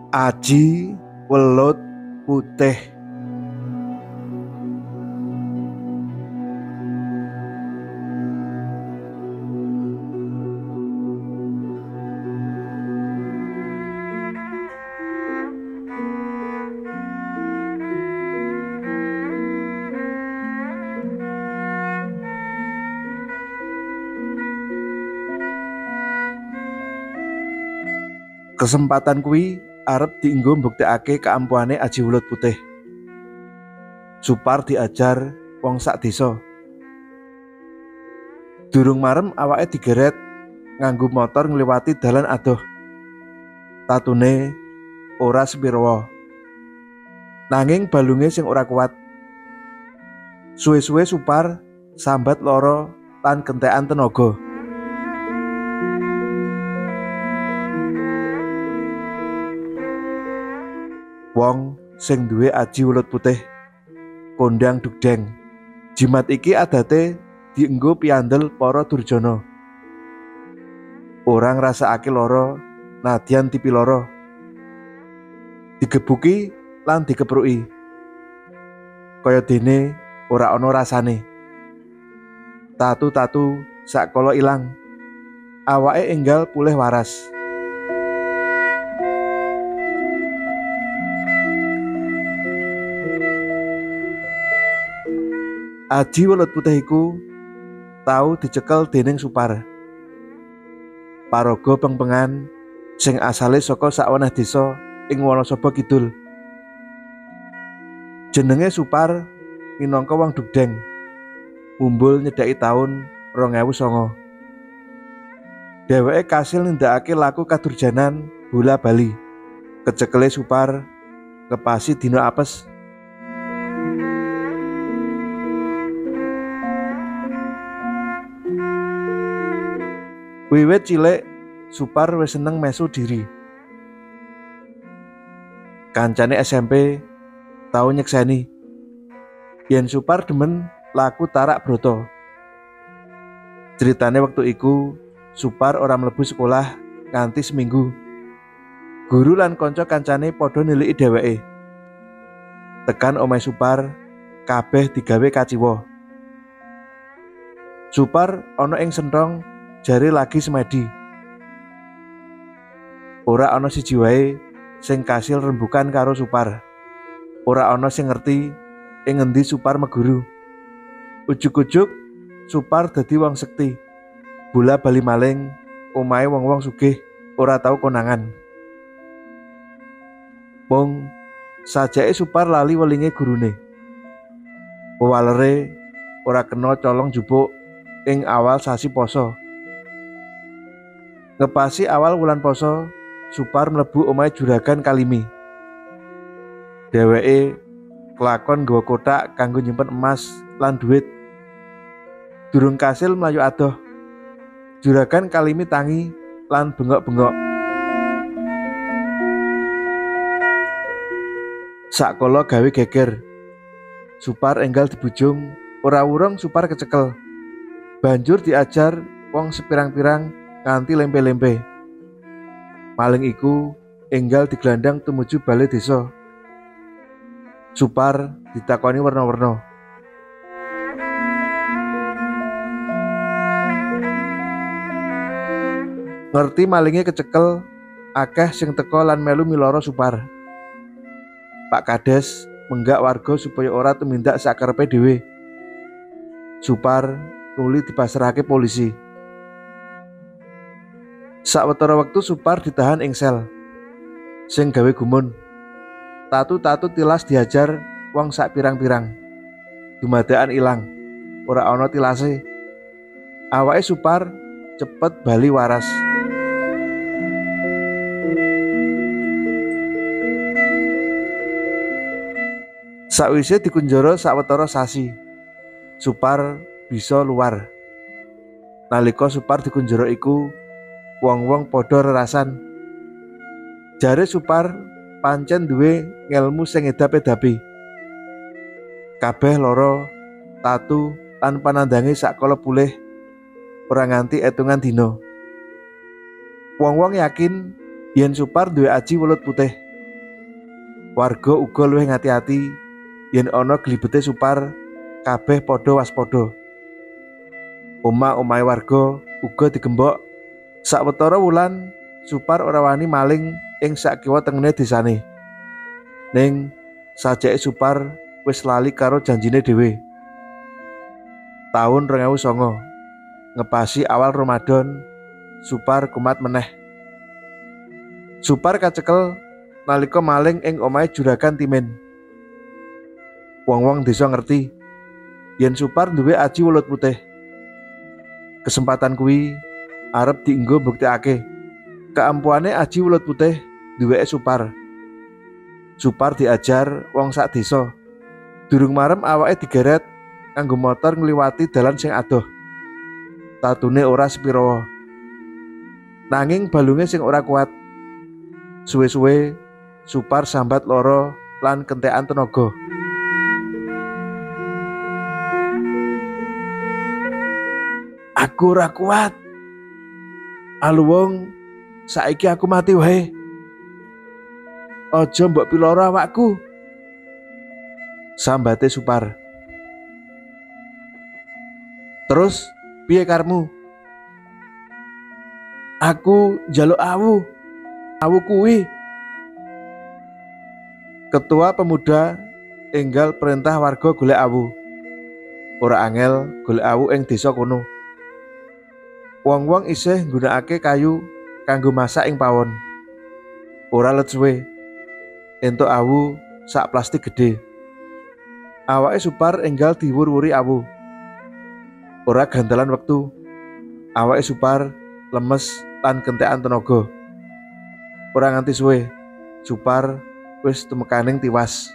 Aji Welut Putih. Kesempatan kuwi arep dienggo mbuktekake keampuhane Aji Welut Putih. Supar diajar wong sak desa. Durung marem awake digeret nganggo motor ngliwati dalan adoh. Tatune ora sepirawa. Nanging balunge sing ora kuat. Suwe-suwe Supar sambat lara lan kentekan tenaga. Wong sing duwe aji welut putih kondang dugdeng. Jimat iki adate dienggo piandel para durjana. Ora ngrasakake lara nadyan dipiloro. Digebuki lan dikepruki. Kaya dene ora ana rasane. Tatu-tatu sakala ilang. Awake enggal pulih waras. Aji Welut Putih iku tau dicekel dening Supar. Paraga pengpengan sing asale saka saweneh desa ing Wonosobo Kidul. Jenenge Supar minangka wong dugdeng. Mumbul nyedhaki taun 2009. Dheweke kasil nindakake laku kadurjanan bola-bali. Kecekele Supar ngepasi dina apes. Wiwit cilik, Supar wis seneng mesu diri. Kancane SMP tau nyekseni yen Supar demen laku tarak broto. Ceritane wektu iku Supar ora mlebu sekolah nganti seminggu. Guru lan kanca kancane padha niliki dheweke. Tekan omahe Supar, kabeh digawe kaciwa. Supar ana ing senthong jare lagi semedi. Ora ana siji wae sing kasil rembukan karo Supar. Ora ana sing ngerti ing ngendi Supar meguru. Ujug-ujug Supar dadi wong sekti. Bola bali maling omahe wong-wong sugih ora tau konangan. Mung sajake Supar lali welinge gurune. Wewalere ora kena colong jupuk ing awal sasi poso. Ngepasi awal wulan poso, Supar mlebu omahe Juragan Kalimi. Dheweke kelakon nggawa kothak kanggo nyimpen emas lan duit. Durung kasil mlayu adoh, Juragan Kalimi tangi lan bengok-bengok. Sakala gawe geger, Supar enggal dibujung, ora wurung Supar kecekel. Banjur diajar wong sepirang-pirang nganti lempe-lempe. Maling iku enggal digelandang tumuju bale desa. Supar ditakoni werna-werna. Ngerti malinge kecekel, akeh sing teka lan melu miloro Supar. Pak Kades menggak warga supaya ora tumindak sakarepe dhewe. Supar nuli dipasrahake polisi. Sawetara wektu Supar ditahan ing sel. Sing gawe gumun. Tatu-tatu tilas diajar wong sak pirang-pirang. Dumadakan ilang, ora ana tilase. Awake Supar cepet bali waras. Sakwise dikunjara sawetara sasi, Supar bisa luar. Nalika Supar dikunjara iku, wong-wong padha rerasan. Jare Supar pancen duwe ngelmu sing edap-edapi. Kabeh lara, tatu lan panandange sakala pulih ora nganti etungan dina. Wong-wong yakin yen Supar duwe aji welut putih. Warga uga luwih ngati-ati yen ana glibete Supar, kabeh padha waspada. Omah-omahe warga uga digembok. Sawetara wulan Supar ora wani maling ing sakiwa tengene desane. Ning sajake Supar wis lali karo janjine dhewe. Taun 2009 ngepasi awal Ramadan, Supar kumat meneh. Supar kacekel nalika maling ing omahe Juragan Timin. Wong-wong desa ngerti yen Supar duwe aji welut putih. Kesempatan kuwi arep dienggo mbuktekake keampuane aji welut putih duweke Supar. Supar diajar wong sak desa. Durung marem awake digeret nganggo motor ngliwati dalan sing adoh. Tatune ora sepira. Nanging balunge sing ora kuat. Suwe-suwe Supar sambat lara lan kentekan tenaga. Aku ora kuat. Aluwung saiki aku mati wae. Aja mbok piloro awakku, sambate Supar. Terus piye karmu? Aku njaluk awu. Awu kuwi. Ketua pemuda enggal perintah warga golek awu. Ora angel golek awu ing desa kono. Wong-wong isih nggunakake kayu kanggo masak ing pawon. Ora let suwe entuk awu sak plastik gede. Awake Supar enggal diwur-wuri awu. Ora gandalan wektu. Awake Supar lemes lan kentekan tenaga. Ora nganti suwe, Supar wis tumekaning tiwas.